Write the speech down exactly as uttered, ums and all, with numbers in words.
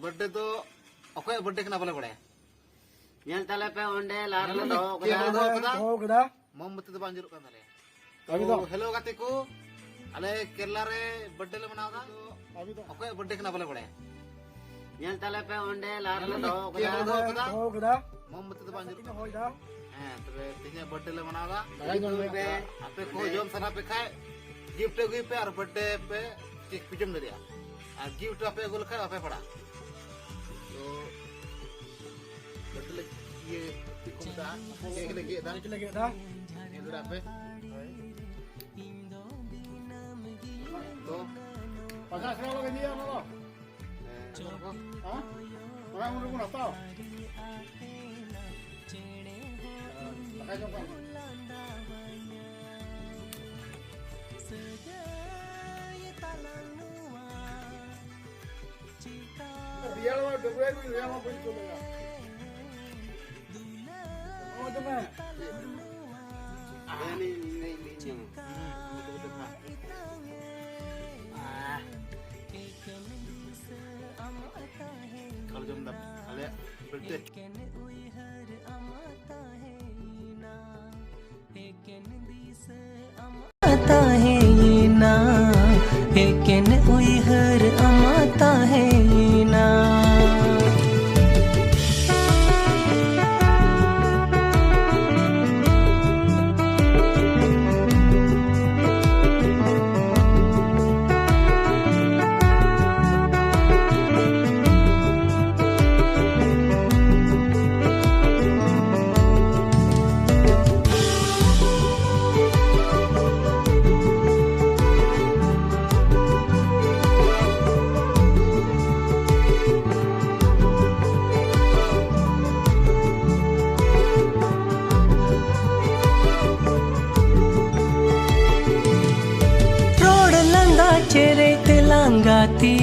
Birthday ᱫᱚ ᱚᱠᱚᱭᱟᱜ birthday ᱠᱟᱱᱟ ᱵᱟᱞᱮ ᱵᱟᱲᱟᱭᱟ᱾ ᱧᱮᱞ ᱛᱟᱞᱮ ᱯᱮ ᱚᱸᱰᱮ ᱞᱟᱦᱟ ᱨᱮᱞᱮ ᱫᱚᱦᱚ ᱠᱮᱠ ᱠᱟᱫᱟ᱾ ᱞᱮ ᱫᱚᱦᱚ ᱠᱟᱫᱟ᱾ ᱫᱚᱦᱚ ᱠᱟᱫᱟ᱾ ᱢᱳᱢᱵᱟᱛᱤ ᱫᱚ ᱵᱟᱝ ᱡᱩᱞᱩᱜ ᱠᱟᱱ ᱛᱟᱞᱮᱭᱟ᱾ ᱠᱟᱹᱢᱤ ᱫᱚ᱾ ᱛᱚ, ᱦᱮᱞᱳ ᱜᱟᱛᱮ ᱠᱚ, ᱟᱞᱮ ᱠᱮᱨᱞᱟ ᱨᱮ ᱵᱟᱨᱛᱷᱰᱮ ᱞᱮ ᱢᱟᱱᱟᱣ ᱮᱫᱟ᱾ ᱠᱟᱹᱢᱤ ᱫᱚ᱾ ᱚᱠᱚᱭᱟᱜ ᱵᱟᱨᱛᱷᱰᱮ ᱠᱟᱱᱟ ᱵᱟᱞᱮ ᱵᱟᱲᱟᱭᱟ᱾ ᱧᱮᱞ ᱛᱟᱞᱮ ᱯᱮ ᱚᱸᱰᱮ ᱞᱟᱦᱟ ᱨᱮᱞᱮ ᱫᱚᱦᱚ ᱠᱮᱠ ᱠᱟᱫᱟ᱾ ᱞᱮ ᱫᱚᱦᱚ ᱠᱟᱫᱟ᱾ ᱫᱚᱦᱚ ᱠᱟᱫᱟ᱾ ᱢᱳᱢᱵᱟᱛᱤ ᱫᱚ ᱵᱟᱝ ᱡᱩᱞᱩᱜ ᱠᱟᱱ ᱦᱳᱭ ᱛᱟᱞᱮᱭᱟ᱾ ᱫᱟ᱾ ᱦᱮᱸ, ᱛᱚᱵᱮ ᱛᱮᱦᱮᱧᱟᱜ ᱵᱟᱨᱛᱷᱰᱮ ᱞᱮ ᱢᱟᱱᱟᱣ ᱮᱫᱟ᱾ ᱫᱟᱠᱟ ᱡᱚᱢ ᱯᱮ᱾ ᱟᱯᱮ ᱠᱚ ᱡᱚᱢ ᱥᱟᱱᱟ ᱯᱮ ᱠᱷᱟᱡ ᱜᱤᱯᱷᱴ ᱟᱹᱜᱩᱭ ᱯᱮ ᱟᱨ ᱵᱟᱨᱛᱷᱰᱮ ᱯᱮ ᱠᱮᱠ ᱯᱮ ᱡᱚᱢ ᱫᱟᱲᱮᱭᱟᱜᱼᱟ᱾ ᱟᱨ ᱜᱤᱯᱷᱴ ᱟᱯᱮ ᱟᱹᱜᱩ ᱞᱮᱠᱷᱟᱡ ᱵᱟᱯᱮ ᱯᱟᱲᱟᱜᱼᱟ᱾ ᱛᱚ, ᱵᱟᱨᱛᱷᱰᱮ ᱞᱮ ᱤᱭᱟᱹ, ᱪᱮᱫ ᱠᱚ ᱢᱮᱛᱟᱜᱼᱟ? ᱠᱮᱠ ᱞᱮ ᱜᱮᱫ ᱮᱫᱟ᱾ ᱠᱮᱠ ᱞᱮ ᱜᱮᱫ ᱮᱫᱟ᱾ ᱧᱮᱞ ᱫᱟᱲᱮᱭᱟᱜ ᱯᱮ᱾ ᱛᱚ, ᱯᱟᱪᱟᱥ ᱴᱟᱠᱟ ᱞᱟᱜᱮ ᱤᱫᱤᱭᱟ ᱚᱱᱟ ᱫᱚ᱾ ᱦᱮᱸ, ᱚᱱᱟ ᱠᱚ᱾ ᱦᱮᱸ? ᱚᱱᱟ ᱩᱱ ᱨᱮᱵᱚᱱ ᱦᱟᱛᱟᱣᱟ᱾ ᱫᱟᱠᱟ ᱡᱚᱢ ᱠᱟᱜ ᱢᱮ᱾ ᱨᱮᱭᱟᱲ ᱢᱟ ᱰᱟᱹᱵᱽᱨᱟᱹ ᱠᱚ ᱨᱮᱭᱟᱲ ᱢᱟ ᱵᱟᱹᱧ ᱠᱩᱞ ᱞᱮᱫᱟ᱾ ᱦᱚᱸ, ᱫᱚᱢᱮ᱾ ᱦᱮᱸ, ᱱᱤ-, ᱱᱤ-, ᱱᱤ-, ᱱᱤ-, ᱱᱤ-, ᱟᱦ᱾ ᱠᱟᱞ ᱡᱚᱢ ᱫᱟ, ᱟᱞᱮᱭᱟᱜ ᱵᱟᱨᱛᱷᱰᱮ᱾ ᱛᱟᱦᱮᱸᱭᱮᱱᱟ, ᱮᱠᱮᱱ ᱩᱭᱦᱟᱹᱨ ᱟᱢᱟᱜ ᱛᱟᱦᱮᱸᱭᱮᱱᱟ᱾ ᱨᱚᱲ ᱞᱟᱸᱫᱟ ᱪᱮᱨᱮᱡ ᱛᱮ ᱞᱟᱸᱜᱟ ᱛᱤ